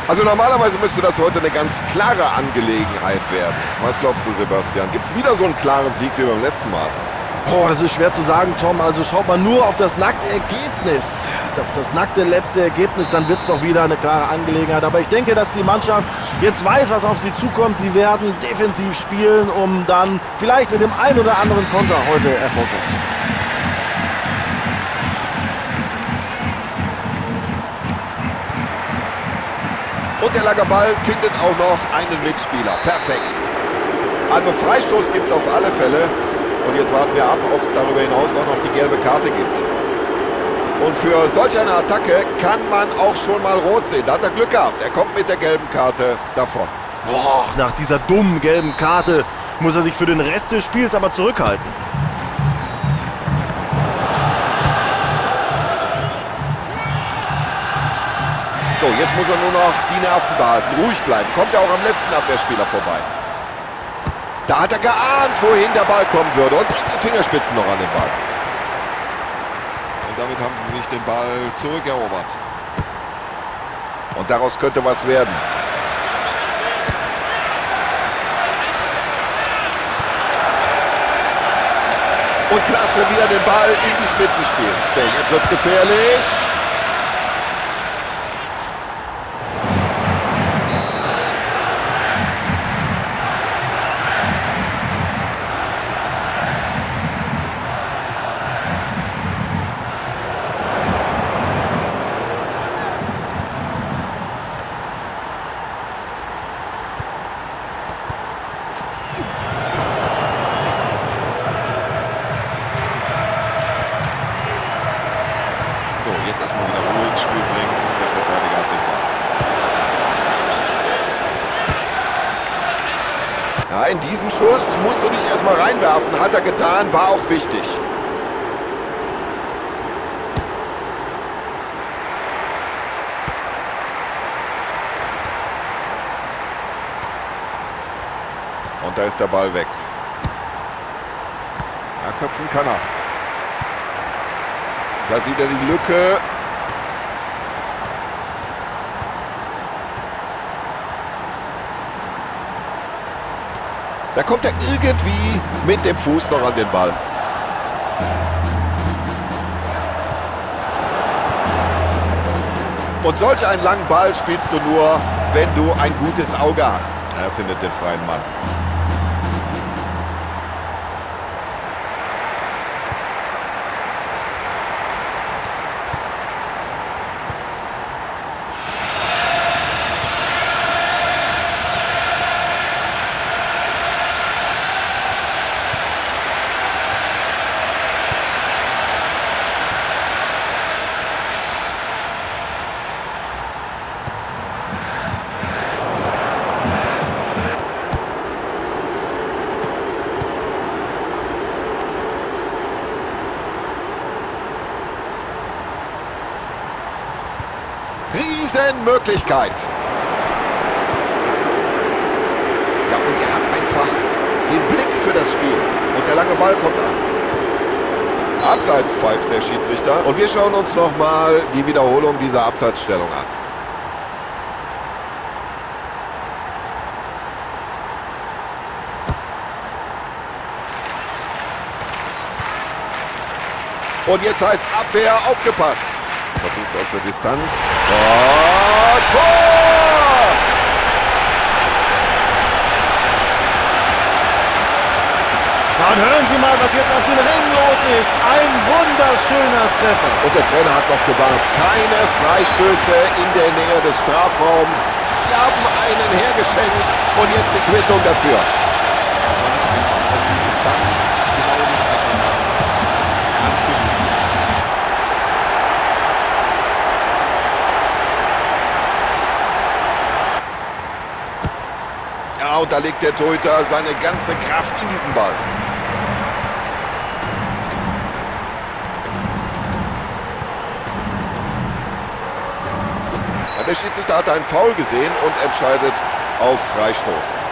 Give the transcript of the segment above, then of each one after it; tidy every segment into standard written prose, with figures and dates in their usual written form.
Also normalerweise müsste das heute eine ganz klare Angelegenheit werden. Was glaubst du, Sebastian? Gibt es wieder so einen klaren Sieg wie beim letzten Mal? Boah, das ist schwer zu sagen, Tom. Also schaut man nur auf das nackte Ergebnis, auf das nackte letzte Ergebnis, dann wird es doch wieder eine klare Angelegenheit. Aber ich denke, dass die Mannschaft jetzt weiß, was auf sie zukommt. Sie werden defensiv spielen, um dann vielleicht mit dem einen oder anderen Konter heute erfolgreich zu sein. Und der lange Ball findet auch noch einen Mitspieler. Perfekt. Also Freistoß gibt es auf alle Fälle. Und jetzt warten wir ab, ob es darüber hinaus auch noch die gelbe Karte gibt. Und für solch eine Attacke kann man auch schon mal rot sehen. Da hat er Glück gehabt. Er kommt mit der gelben Karte davon. Boah, nach dieser dummen gelben Karte muss er sich für den Rest des Spiels aber zurückhalten. So, jetzt muss er nur noch die Nerven behalten, ruhig bleiben. Kommt er auch am letzten Abwehrspieler vorbei. Da hat er geahnt, wohin der Ball kommen würde und bringt die Fingerspitzen noch an den Ball. Und damit haben sie sich den Ball zurückerobert. Und daraus könnte was werden. Und klasse, wie er den Ball in die Spitze spielt. So, jetzt wird's gefährlich. So, jetzt erstmal wieder Ruhe ins Spiel bringen. Der Verteidiger hat den Ball. Ja, in diesen Schuss musst du dich erstmal reinwerfen. Hat er getan, war auch wichtig. Und da ist der Ball weg. Ja, köpfen kann er. Da sieht er die Lücke. Da kommt er irgendwie mit dem Fuß noch an den Ball. Und solch einen langen Ball spielst du nur, wenn du ein gutes Auge hast. Er findet den freien Mann. Riesenmöglichkeit. Ja, und er hat einfach den Blick für das Spiel. Und der lange Ball kommt an. Abseits pfeift der Schiedsrichter. Und wir schauen uns nochmal die Wiederholung dieser Abseitsstellung an. Und jetzt heißt Abwehr aufgepasst. Versucht aus der Distanz. Oh, Tor! Na, und hören Sie mal, was jetzt auf den Rängen los ist. Ein wunderschöner Treffer. Und der Trainer hat noch gewarnt. Keine Freistöße in der Nähe des Strafraums. Sie haben einen hergeschenkt und jetzt die Quittung dafür. Das war nicht einfach. Auf die Distanz genau den eigenen Mann anzurufen. Ja, und da legt der Torhüter seine ganze Kraft in diesen Ball. Ja, der Schiedsrichter hat einen Foul gesehen und entscheidet auf Freistoß.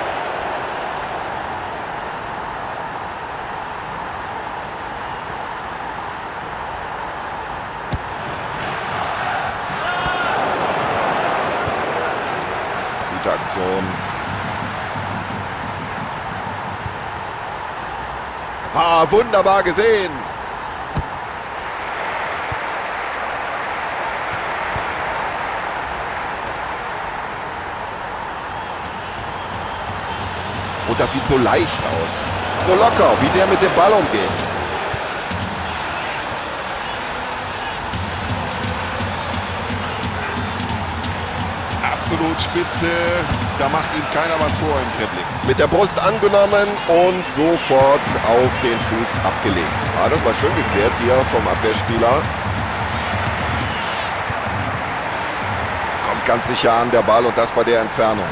Aktion. Ah, wunderbar gesehen. Und das sieht so leicht aus. So locker, wie der mit dem Ball umgeht. Absolut spitze. Da macht ihm keiner was vor im Dribbling. Mit der Brust angenommen und sofort auf den Fuß abgelegt. Ah, das war schön geklärt hier vom Abwehrspieler. Kommt ganz sicher an der Ball und das bei der Entfernung.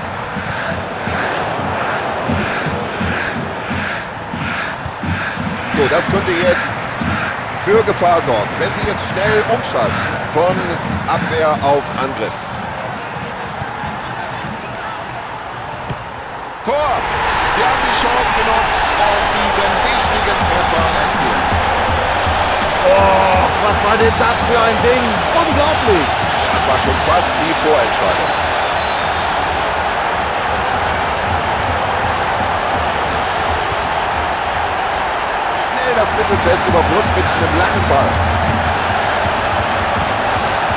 So, das könnte jetzt für Gefahr sorgen, wenn sie jetzt schnell umschalten von Abwehr auf Angriff. Tor! Sie haben die Chance genutzt und diesen wichtigen Treffer erzielt. Oh, was war denn das für ein Ding? Unglaublich! Das war schon fast die Vorentscheidung. Schnell das Mittelfeld überbrückt mit einem langen Ball.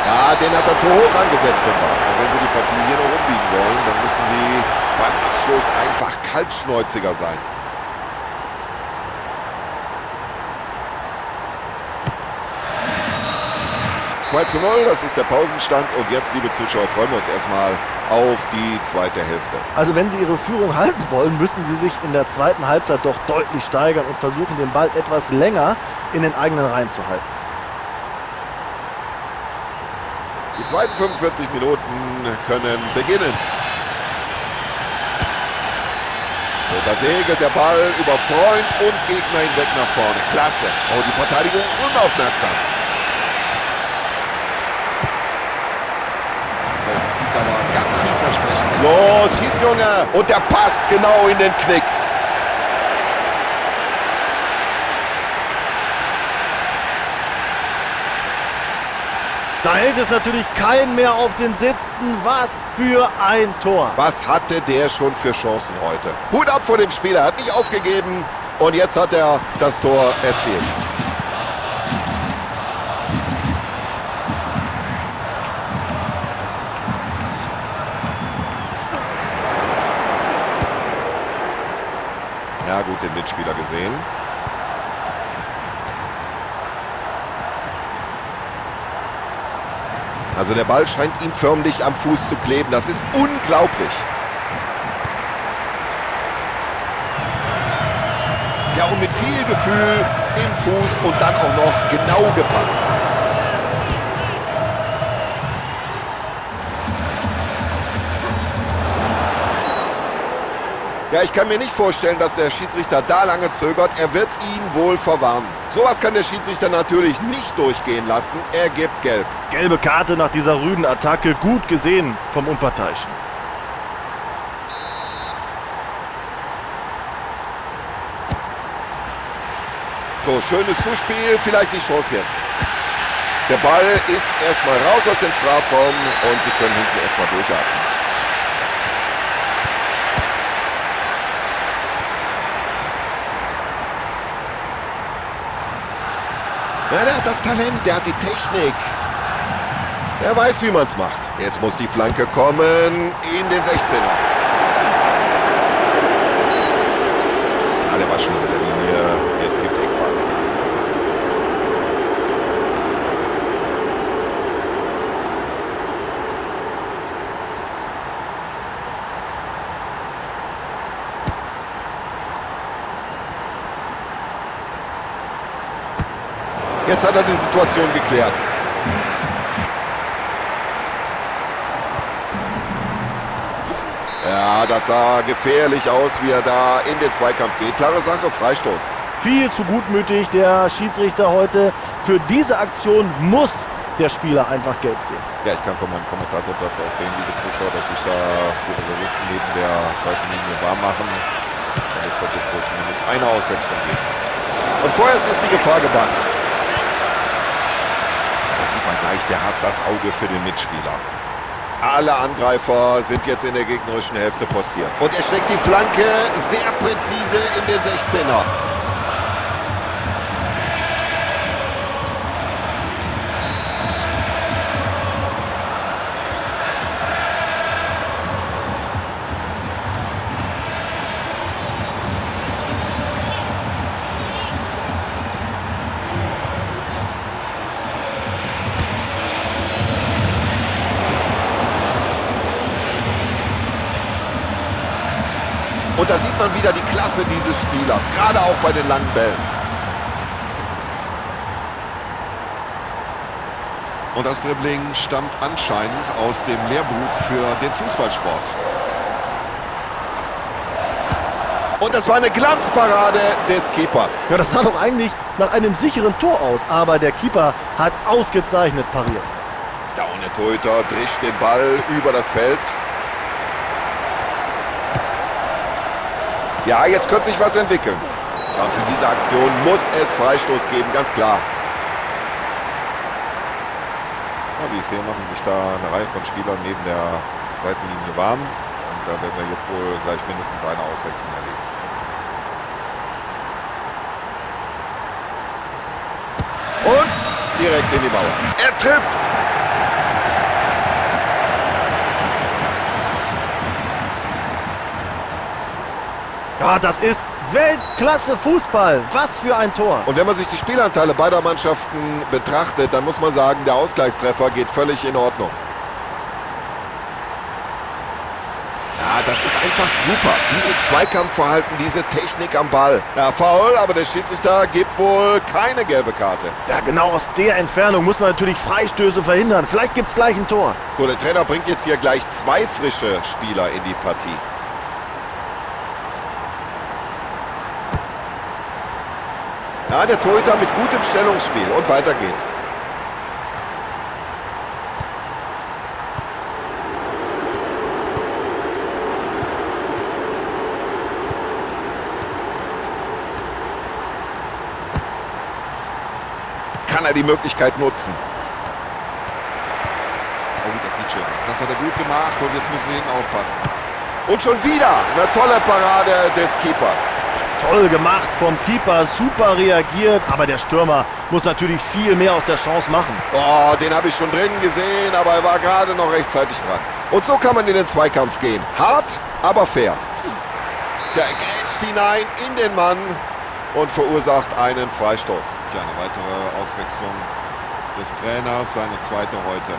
Ja, den hat er zu hoch angesetzt, den Ball. Und wenn sie die Partie hier noch umbiegen wollen, dann müssen sie beim Abschluss einfach kaltschnäuziger sein. 2:0, das ist der Pausenstand. Und jetzt, liebe Zuschauer, freuen wir uns erstmal auf die zweite Hälfte. Also wenn Sie Ihre Führung halten wollen, müssen Sie sich in der zweiten Halbzeit doch deutlich steigern und versuchen, den Ball etwas länger in den eigenen Reihen zu halten. Die zweiten 45 Minuten können beginnen. Und da segelt der Ball über Freund und Gegner hinweg nach vorne. Klasse. Oh, die Verteidigung unaufmerksam. Oh, das sieht aber ganz vielversprechend. Los, schieß, Junge. Und der passt genau in den Knick. Da hält es natürlich keinen mehr auf den Sitzen. Was für ein Tor. Was hatte der schon für Chancen heute? Hut ab vor dem Spieler, hat nicht aufgegeben. Und jetzt hat er das Tor erzielt. Ja gut, den Mitspieler gesehen. Also der Ball scheint ihm förmlich am Fuß zu kleben. Das ist unglaublich. Ja, und mit viel Gefühl im Fuß und dann auch noch genau gepasst. Ja, ich kann mir nicht vorstellen, dass der Schiedsrichter da lange zögert. Er wird ihn wohl verwarnen. Sowas kann der Schiedsrichter natürlich nicht durchgehen lassen. Er gibt gelb. Gelbe Karte nach dieser rüden Attacke. Gut gesehen vom Unparteiischen. So, schönes Zuspiel. Vielleicht die Chance jetzt. Der Ball ist erstmal raus aus dem Strafraum und sie können hinten erstmal durchatmen. Ja, der hat das Talent, der hat die Technik. Er weiß, wie man's macht. Jetzt muss die Flanke kommen in den 16er. Ja, der war schon über der Linie. Es gibt Eckball. Jetzt hat er die Situation geklärt. Ja, das sah gefährlich aus, wie er da in den Zweikampf geht. Klare Sache, Freistoß. Viel zu gutmütig der Schiedsrichter heute. Für diese Aktion muss der Spieler einfach gelb sehen. Ja, ich kann von meinem Kommentatorplatz auch sehen, liebe Zuschauer, dass sich da die Reservisten neben der Seitenlinie warm machen. Und es wird jetzt wohl zumindest eine Auswechslung geben. Und vorerst ist die Gefahr gebannt. Da sieht man gleich, der hat das Auge für den Mitspieler. Alle Angreifer sind jetzt in der gegnerischen Hälfte postiert. Und er schlägt die Flanke sehr präzise in den 16er. Und da sieht man wieder die Klasse dieses Spielers, gerade auch bei den langen Bällen. Und das Dribbling stammt anscheinend aus dem Lehrbuch für den Fußballsport. Und das war eine Glanzparade des Keepers. Ja, das sah doch eigentlich nach einem sicheren Tor aus, aber der Keeper hat ausgezeichnet pariert. Da und der Torhüter drischt den Ball über das Feld. Ja, jetzt könnte sich was entwickeln. Ja, und für diese Aktion muss es Freistoß geben, ganz klar. Ja, wie ich sehe, machen sich da eine Reihe von Spielern neben der Seitenlinie warm. Und da werden wir jetzt wohl gleich mindestens eine Auswechslung erleben. Und direkt in die Mauer. Er trifft! Ja, das ist Weltklasse-Fußball. Was für ein Tor. Und wenn man sich die Spielanteile beider Mannschaften betrachtet, dann muss man sagen, der Ausgleichstreffer geht völlig in Ordnung. Ja, das ist einfach super. Dieses Zweikampfverhalten, diese Technik am Ball. Ja, faul, aber der Schiedsrichter gibt wohl keine gelbe Karte. Ja, genau aus der Entfernung muss man natürlich Freistöße verhindern. Vielleicht gibt's gleich ein Tor. So, der Trainer bringt jetzt hier gleich zwei frische Spieler in die Partie. Ja, der Torhüter mit gutem Stellungsspiel. Und weiter geht's. Kann er die Möglichkeit nutzen? Oh, das sieht schön aus. Das hat er gut gemacht und jetzt müssen sie hinten aufpassen. Und schon wieder eine tolle Parade des Keepers. Toll gemacht vom Keeper, super reagiert, aber der Stürmer muss natürlich viel mehr aus der Chance machen. Oh, den habe ich schon drin gesehen, aber er war gerade noch rechtzeitig dran. Und so kann man in den Zweikampf gehen. Hart, aber fair. Der grätscht hinein in den Mann und verursacht einen Freistoß. Ja, eine weitere Auswechslung des Trainers, seine zweite heute.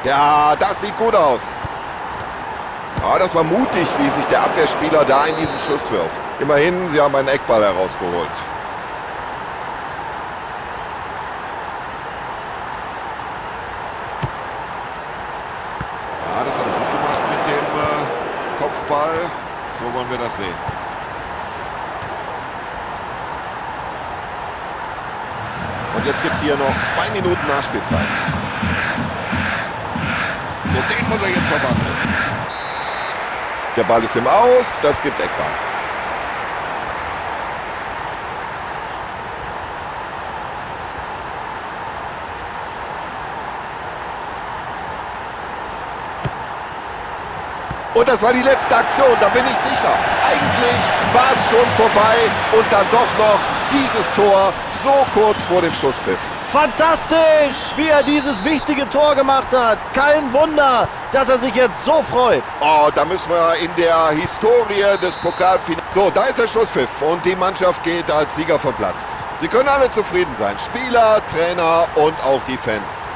Ja, das sieht gut aus. Ja, das war mutig, wie sich der Abwehrspieler da in diesen Schuss wirft. Immerhin, sie haben einen Eckball herausgeholt. Ja, das hat er gut gemacht mit dem Kopfball. So wollen wir das sehen. Und jetzt gibt es hier noch 2 Minuten Nachspielzeit. So, den muss er jetzt verwandeln. Der Ball ist im Aus, das gibt Eckball. Und das war die letzte Aktion, da bin ich sicher. Eigentlich war es schon vorbei und dann doch noch dieses Tor so kurz vor dem Schlusspfiff. Fantastisch, wie er dieses wichtige Tor gemacht hat. Kein Wunder, dass er sich jetzt so freut. Oh, da müssen wir in der Historie des Pokalfinals. So, da ist der Schlusspfiff und die Mannschaft geht als Sieger vom Platz. Sie können alle zufrieden sein. Spieler, Trainer und auch die Fans.